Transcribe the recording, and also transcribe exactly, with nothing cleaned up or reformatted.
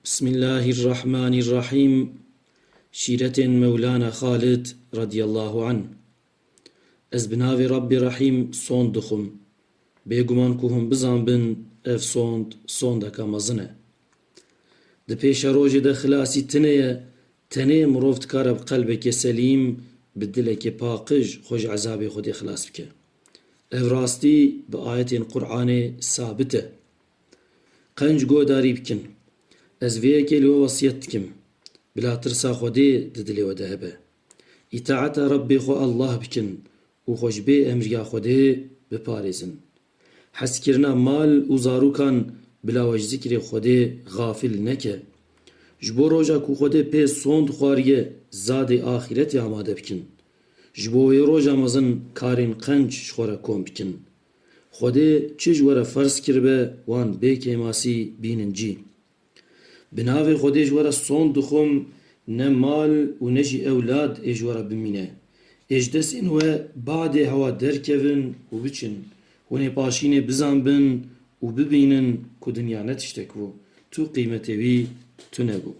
Bismillahirrahmanirrahîm. Şîretên Mewlana Xalid radiyallahu anh. Ez bi navê Rabbê Rehîm sond dixwim. Bêguman ku hûn bizanbin, ev sond, sondeka mezin e. Di pêşerojê de xilasî tune ye, tenê mirov dikare bi qelbekê selîm, bi dilekê paqij xwe ji ezabê Xwedê xilas bike. Ev rastî bi ayetên Qur'anê sabit e. Qenc guhdarî bikin. Ez vê yekê li we wesiyet dikim. Bila tirsa Xwedê di dilê we de hebe. Îtaeta Rebbê xwe Allah bikin û xwe ji bê emriya Xwedê biparêzin. Hezkirina mal û zarokan bila we ji zikrê Xwedê xafil neke. Ji bo roja ku Xwedê pê sond xwariye, zadê axîretê amade bikin. Ji bo wê roja mezin karên qenc ji xwe re kom bikin. Xwedê çi ji we re ferz kiribe, wan bê kêmasî bînin cî. Bi navê Xwedê ji we re sond dixwim, ne mal û ne jî ewlad ê ji we re bimîne. Ê ji destên we badê hewa derkevin û biçin. Hûn ê paşînê bizanbin û bibînin ku dinya ne tiştek bû. Tu qîmetê wî tune bû.